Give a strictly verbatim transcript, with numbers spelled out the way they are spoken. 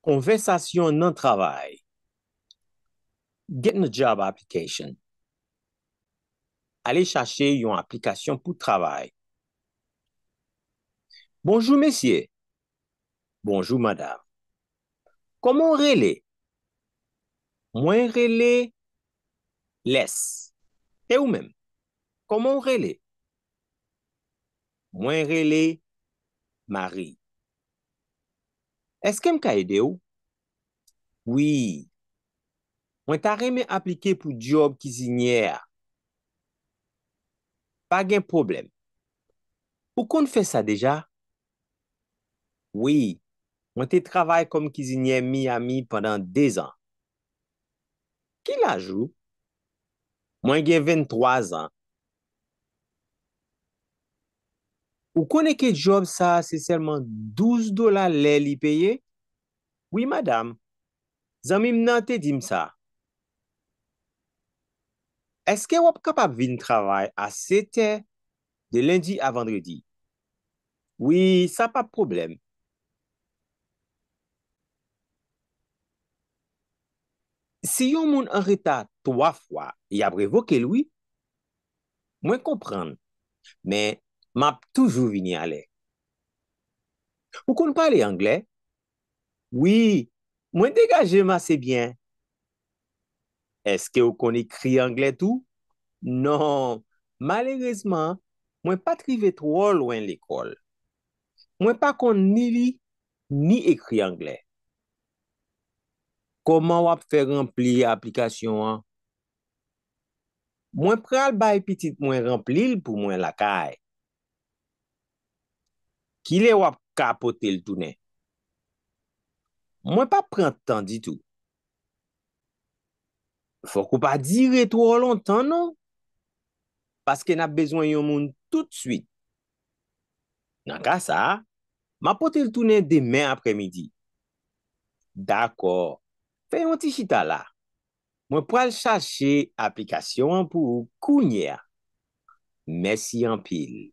Konvèsasyon nan travay. Getting a job application. Ale chache yon aplikasyon pou travay. Bonjou, mesye. Bonjou, madam. Kòman w rele? Mwen rele Lès. E ou menm? Kòman w rele? Mwen rele Mari. Èske m ka ede w? Wi. Mwen ta renmen aplike pou djòb kizinyè a. Pa gen pwoblèm. Ou konn fè sa deja? Wi. Mwen te travay kòm kizinyè Miami pandan dezan. Ki laj ou? Mwen gen venntwa zan. Ou konnen ke djòb sa a se sèlman douz dola lè li peye? Wi, madam. Zanmi m nan te di m sa. Èske w ap kapab vin travay a sèt è de lendi a vandredi? Wi, sa p ap pwoblèm. Si yon moun anreta twa fwa, y ap revoke l, wi. Mwen konprann, men m ap toujou vini alè. Ou konn pale anglè? Wi, mwen degaje m ase byen. Èske w konn ekri anglè tou? Non, malerezman, mwen pa t rive twò lwen lekòl. Mwen pa konn ni li, ni ekri anglè. Kòman w ap fè ranpli aplikasyon an? Mwen pral bay pitit mwen ranpli l pou mwen lakay. Kilè w ap ka pote l tounen? Mwen p ap pran tan ditou. Fòk ou pa dire twò lontan, non, paske n ap bezwen yon moun toutswit. Nan ka sa a, m ap pote l tounen demen aprèmidi. Dakò, fè yon ti chita la. Mwen pral chache aplikasyon an pou ou kounye a. Mèsi anpil.